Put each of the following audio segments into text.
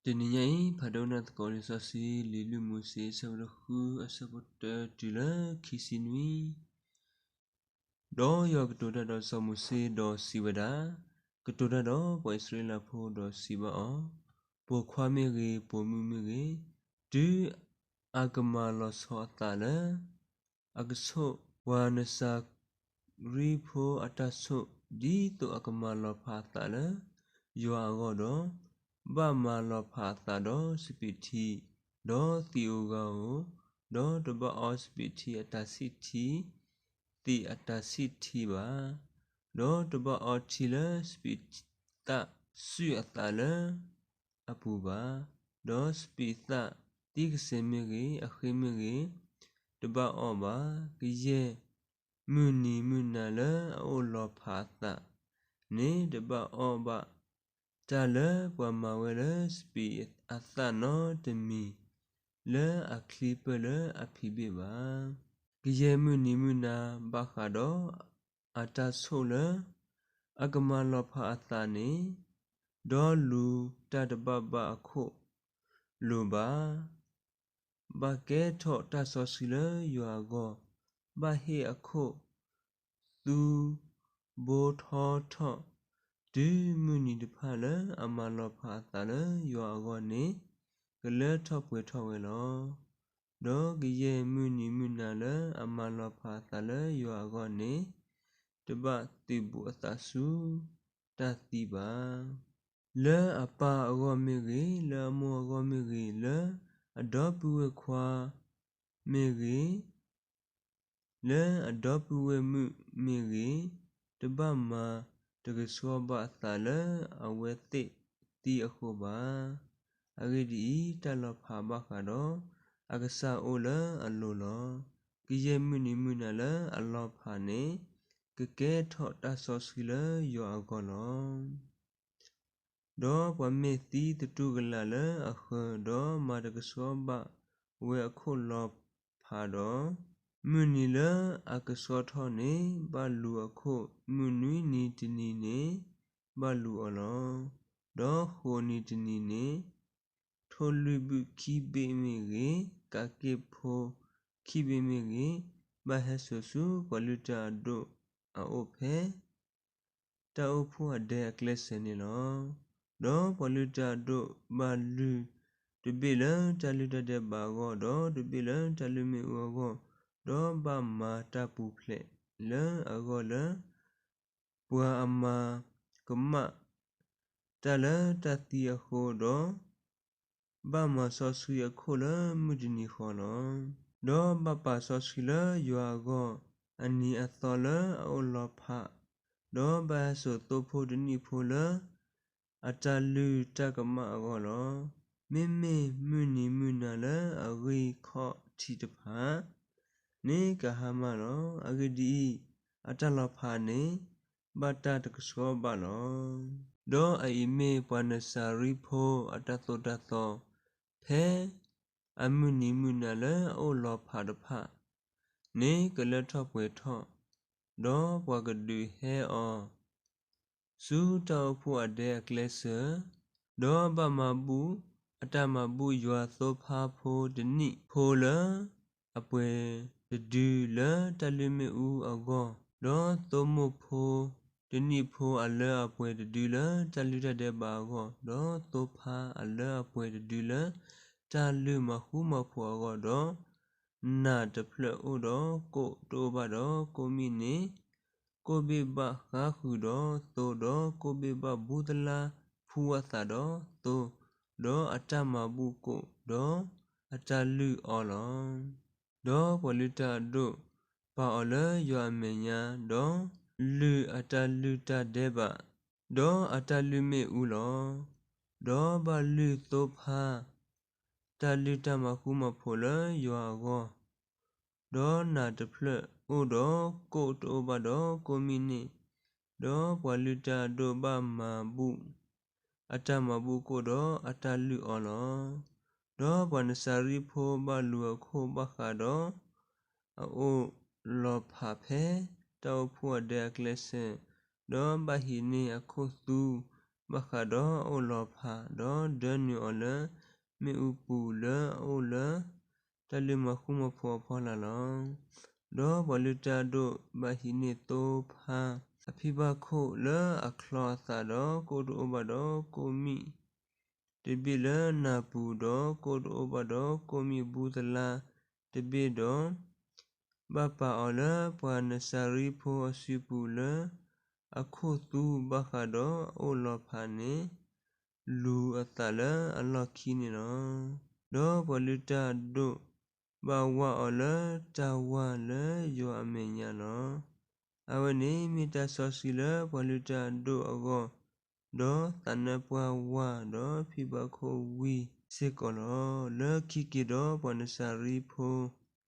တနံၤညါအံၤ ဖးဒိၣ်နၢ်သကိးလံာ်စီဆှံ လံာ်လွံၢ်မိၤၡ့ အဆၢဖိတဃု အဆၢဖိတၢတုၤလၢခံဆံနွံ. ဒီးယွၤကတိၤတၢ်ဒီးစီၤမိၤၡ့ဒီးစံးဝဲဒၣ်, ကတိၤတၢ်ဒီးပှၤအံၣ်စရ့လးဖိဒီးစံးဘၣ်အီၤ, ပိာ်ခွါမ့ၢ်ဂ့ၤ, ပိာ်မုၣ်မ့ၢ်ဂ့ၤ, တုၤအကမၤလီၤဆီအသးလၢ အကဆိၣ်ပှၤနစၤရံဖိအတၢ်ဆိၣ်, ဒ်သိးအကမၤလီၤဖးအသးလၢယွၤအဂီၢ်ဒီး, ဘၣ်မၤလီၤဖးအသးဒီးစပံးထံ, ဒီးသံးဧိၤဂၤဧိၤ, ဒီးတဘၣ်အီစပံးထံအတၤဆံၣ်ထံ, သံးအတၤဆံၣ်ထံဘၣ်, ဒီးတဘၣ်အီထံလၢစပံးသၣ်စုၣ်အသးလၢအပူၤဘၣ်, ဒီးစပံးသၣ်သံကစဲၤမ့ၢ်ဂ့ၤ, အဃ့မ့ၢ်ဂ့ၤ, တဘၣ်အီဘၣ်. ကယဲၢ်မုၢ်နံၤမုၢ်နၤလၢအအိၣ်လီၤဖးအသးန့ၣ် တဘၣ်အီဘၣ် တၢ်လၢပှၤမၤဝဲလၢစပံးအသၣ်နီတမံၤ လၢအချံပၢၢ်လၢအဖံးဘ့ၣ်ဘၣ်. ကယဲၢ်မုၢ်နံၤမုၢ်နၤဘၣ်ဃးဒီး အတၢ်ဆိၣ်လၢအကမၤလီၤဖးအသးန့ၣ်, ဒီးလူၤတၢ်တဘၣ်ဘၣ်အခိၣ်လိၤဘၣ်, ဘၣ်ကဲထီၣ်တၢ်စီဆှံလၢယွၤအဂီၢ်, ဘၣ်ဟ့ၣ်အခိၣ်သူဘိထီထီၣ်, တုၤမုၢ်နံၤတဖၣ်လၢအမၤလီၤဖးအသးလၢယွၤအဂီၢ်န့ၣ် ကလၢထီၣ်ပှဲၤထီၣ်ဝဲလီၤ. ဒီးကယဲၢ်မုၢ်နံၤမုၢ်နၤလၢအမၤလီၤဖးအသးလၢယွၤအဂီၢ်န့ၣ် တဘၣ်သုးဘူးအသးဆူတၢ်သံဘၣ်. လၢအပၢ်အဂီၢ်မ့ၢ်ဂ့ၤ, လၢအမိၢ်အဂီၢ်မ့ၢ်ဂ့ၤ, လၢအဒီပုၢ်ဝဲၢ်ခွါမ့ၢ်ဂ့ၤ, လၢအဒီပုၢ်ဝဲၢ်မုၣ်မ့ၢ်ဂ့ၤ, တဘၣ်မၤတကဆှီဘၣ်အသးလၢအဝဲသ့ၣ်သံအဃိဘၣ်. အဂ့ၢ်ဒ်အံၤ, တၢ်လီၤဖးဘၣ်ဃးဒီးအကစၢ်အိၣ်လၢအလိၤလီၤ. ကယဲၢ်မုၢ်နံၤမုၢ်နၤလၢအလီၤဖးန့ၣ် ကကဲထီၣ်တၢ်စီဆှံလၢယွၤအဂီၢ်လီၤ. ဒီးပှၤမ့ၢ်သံသတူၢ်ကလာ်လၢအဃၢၤ, ဒီးမၤတကဆှီဘၣ်ဝဲအခိၣ်လီၤဖးဒီး, မုၢ်နံၤလၢအကဆှီထီၣ်န့ၣ် ဘၣ်လူၤအခိၣ်, မုၢ်နွံနံၤတနံၤန့ၣ် ဘၣ်လူၤအီၤလီၤ. ဒီးဃိးနံၤတနံၤန့ၣ် ထိၣ်လွံၢ်ဘုၣ်ခံဘ့ၣ်မ့ၢ်ဂ့ၤ, ကးက့ၢ်ဖိခံဘ့ၣ်မ့ၢ်ဂ့ၤ, ဘၣ်ဟဲစိာ်ဆူပှၤလုၢ်တၢ်အဒိၣ်အအိၣ်ဖဲ တၢ်အိၣ်ဖှိၣ်အဒဲအကျဲစၢၤန့ၣ်လီၤ. ဒီးပှၤလုၢ်တၢ်အဒိၣ်ဘၣ်လုၢ်တဘ့ၣ်လၢတၢ်လုၢ်တၢ်ဒဲးဘးအဂီၢ်, ဒီးတဘ့ၣ်လၢတၢ်လုၢ်မ့ၣ်အူအဂီၢ်, ဒီးဘၣ်မၤတၢ်ပူၤဖျဲးလၢအဂီၢ်လၢ ပှၤအမၤကမၣ်တၢ်လၢတၢ်သံအဃိ, ဒီးဘၣ်မၤစီဆှံအခိၣ်လၢမုၢ်တနံၤဃီလီၤ. ဒီးဘၣ်ပာ်စီဆှံလၢယွၤအဂီၢ် အနံၤအသီလၢအအိၣ်လီၤဖး, ဒီးဘၣ်ဟဲစိာ်သိဖိတနံၣ်ဖိလၢ အတၢ်လုၢ်တၢ်ကမၣ်အဂီၢ်လီၤ. မ့မ့ၢ်မုၢ်နံၤမုၢ်နၤလၢအဂံၢ်ခီၣ်ထံးတဖၣ်န့ၣ် ကဟါမၢ်လီၤ. အဂ့ၢ်ဒ်အံၤ, အတၢ်လီၤဖးန့ၣ် ဘၣ်တၢ်တကဆှီဘၣ်လီၤ. ဒီးအအံၤမ့ၢ်ပှၤနစၤရံဖိအတၢ်သိၣ်တၢ်သီ, ဖဲအမုၢ်နံၤမုၢ်နၤလၢအအိၣ်လီၤဖးတဖၣ်န့ၣ် ကလၢထီၣ်ပှဲၤထီၣ်, ဒီးပှၤကဒုးဟဲအီၤ ဆူတၢ်အိၣ်ဖှိၣ်အဒဲအကျဲစၢၤ, ဒီးဘၣ်မၤဘူၣ်အတၢ်မၤဘူၣ်ယွၤသိဖါဖိတနံၣ်ဖိလၢ အပှဲၤတဒုလၢတၢ်လုၢ်မ့ၣ်အူအဂီၢ်, ဒီးသိမိၢ်ဖိတနံၣ်ဖိအလၢအပှဲၤတဒုလၢတၢ်လုၢ်တၢ်ဒဲးဘးအဂီၢ်, ဒီးသိဖါအလၢအပှဲၤတဒုလၢတၢ်လုၢ်မၤဃူမၤဖိးအဂီၢ်, ဒီးနးတဖျၢၣ်အိၣ်ဒီးကိၣ်တအိၣ်ဘၣ်ဒီးကိၣ်မံၣ်န့ၣ်, ကိၣ်ဘ့ၣ်ဘၣ်ဃါဃုာ်ဒီးသိ, ဒီးကိၣ်ဘ့ၣ်ဘၣ်ဘူသလါဖှူအသးဒီးသိ, ဒီးအတၢ်မၤဘူၣ်ကိၣ်, ဒီးအတၢ်လုၢ်အီၤလီၤ. ဒီးပှၤလုၢ်တၢ်အဒိၣ်ပာ်အီၤလၢယွၤအမဲာ်ညါ, ဒီးလုၢ်အတၢ်လုၢ်တၢ်ဒဲးဘး, ဒီးအတၢ်လုၢ်မ့ၣ်အူလီၤ. ဒီးဘၣ်လုၢ်သိဖါ တၢ်လုၢ်တၢ်မၤဃူမၤဖိးလၢယွၤအဂီၢ်, ဒီးနးတဖျၢၣ်အိၣ်ဒီးကိၣ်တအိၣ်ဘၣ်ဒီးကိၣ်မံၣ်န့ၣ်, ဒီးပှၤလုၢ်တၢ်အဒိၣ်ဘၣ်မၤဘူၣ် အတၢ်မၤဘူၣ်ကိၣ်ဒီးအတၢ်လုၢ်အီၤလီၤ. ဒီးပှၤနစၤရံဖိဘၣ်လူၤအခိၣ်ဘၣ်ဃးဒီး အအိၣ်လီၤဖးဖဲတၢ်အိၣ်ဖှိၣ်အဒဲအကျဲစၢၤ, ဒီးဘၣ်ဟံးန့ၢ်အခိၣ်သူ ဘၣ်ဃးဒီးအအိၣ်လီၤဖး, ဒီးဒၢနုာ်အီၤလၢမ့ၣ်အူပူၤလၢအအိၣ်လၢ တၢ်လုၢ်မီၤဃူမီၤဖိးအဖီလာ်လီၤ. ဒီးပှၤလုၢ်တၢ်အဒိၣ်ဘၣ်ဟံးန့ၢ်သိဖါအဖံဘၣ်ခိၣ်လၢအချီအသး, ဒီးကိၣ်တအိၣ်ဘၣ်ဒီးကိၣ်မံၣ်တဘ့ၣ်လၢနၢ်ပူၤ, ဒီးကိၣ်တအိၣ်ဘၣ်ဒီးကိၣ်မံၣ်အဘူးသလါတဘ့ၣ်ဒီး, ဘၣ်ပာ်အီၤလၢပှၤနစၤရံဖိအစုပူၤလၢ အခိၣ်သူဘၣ်ဃးဒီးအအိၣ်လီၤဖးန့ၣ် လူၤအသးလၢအလီၢ်ခံန့ၣ်လီၤ. ဒီးပှၤလုၢ်တၢ်အဒိၣ်ဘၣ်ဝၢ်အီၤလၢတၢ်ဝၢ်လၢယွၤအမဲာ်ညါလီၤ. အဝဲန့ၣ်မ့ၢ်တၢ်စီဆှံလၢပှၤလုၢ်တၢ်အဒိၣ်အဂီၢ်, ဒီးသးနါပှၢ်ဝၢ်ဒီးဖံဘၣ်ခိၣ်ဝံၤစ့ၢ်ကီးလီၤ. လၢခံက့ၤဒီးပှၤနစၤရံဖိ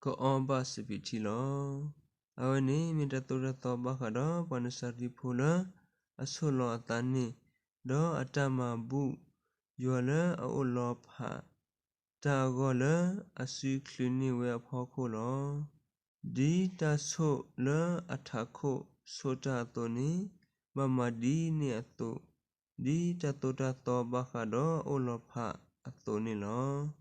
ကအီဘၣ်စပံးထံလီၤ. အဝဲန့ၣ်မ့ၢ်တၢ်သိၣ်တၢ်သီဘၣ်ဃးဒီးပှၤနစၤရံဖိလၢအဆိၣ်လီၤအသးန့ၣ်, ဒီးအတၢ်မၤဘူၣ်ယွၤလၢအအိၣ်လီၤဖးတၢ်အဂီၢ်လၢအစုချုးန့ၢ်ဝဲအဖီခိၣ်လီၤ. ဒ်တၢ်ဆိၣ်လၢအထးခိၣ်ဆိၣ်တၢ်အသိးန့ၣ်, ဘၣ်မၤဒ်န့ၣ်အသိး, ဒ်တၢ်သိၣ်တၢ်သီဘၣ်ဃးဒီးအအိၣ်လီၤဖးအသိးန့ၣ်လီၤ.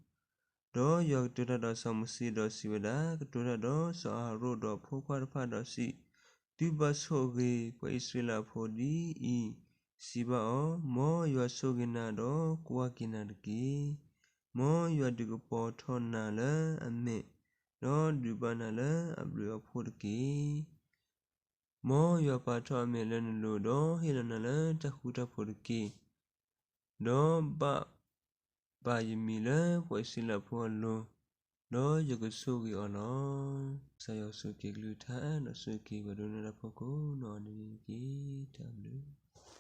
ဒီးယွၤကတိၤတၢ်ဒီးစီၤမိၤၡ့ဒီးစံးဝဲဒၣ်, ကတိၤတၢ်ဒီးစီၤအၤဟရိၣ်ဒီးအဖိခွါတဖၣ်ဒီးစံး, သုဘၣ်ဆိၣ်ဂ့ၤပှၤအံၣ်စရ့လးဖိဒ်အံၤ, စံးဘၣ်အီၤ, မ်ယွၤဆိၣ်ဂ့ၤနၤဒီးကွၢ်က့ၤနၤတက့ၢ်. မ်ယွၤဒုးကပီၤထီၣ်နၤလၢအမဲာ်, ဒီးဒုးဘၣ်နၤလၢအဘျုးအဖှိၣ်တက့ၢ်. မ်ယွၤပာ်ထီၣ်အမဲာ်လၢနလိၤ, ဒီးဟ့ၣ်လီၤနၤလၢတၢ်ဃူတၢ်ဖိးတက့ၢ်. ဒီးဘၣ်ပာ်ယမံၤလၢပှၤအံၣ်စရ့လးဖိအလိၤ, ဒီးယကဆိၣ်ဂ့ၤအီၤလီၤ. ကစၢ်ယွၤဆိၣ်ဂ့ၤက့ၤကလုၢ်ကထါ, ဒီးဆိၣ်ဂ့ၤက့ၤပှၤဒိကနၣ်တၢ်ဖိကိးနီၢ်ဂၤဒဲးန့ၣ်တက့ၢ်. တၢ်ဘျုး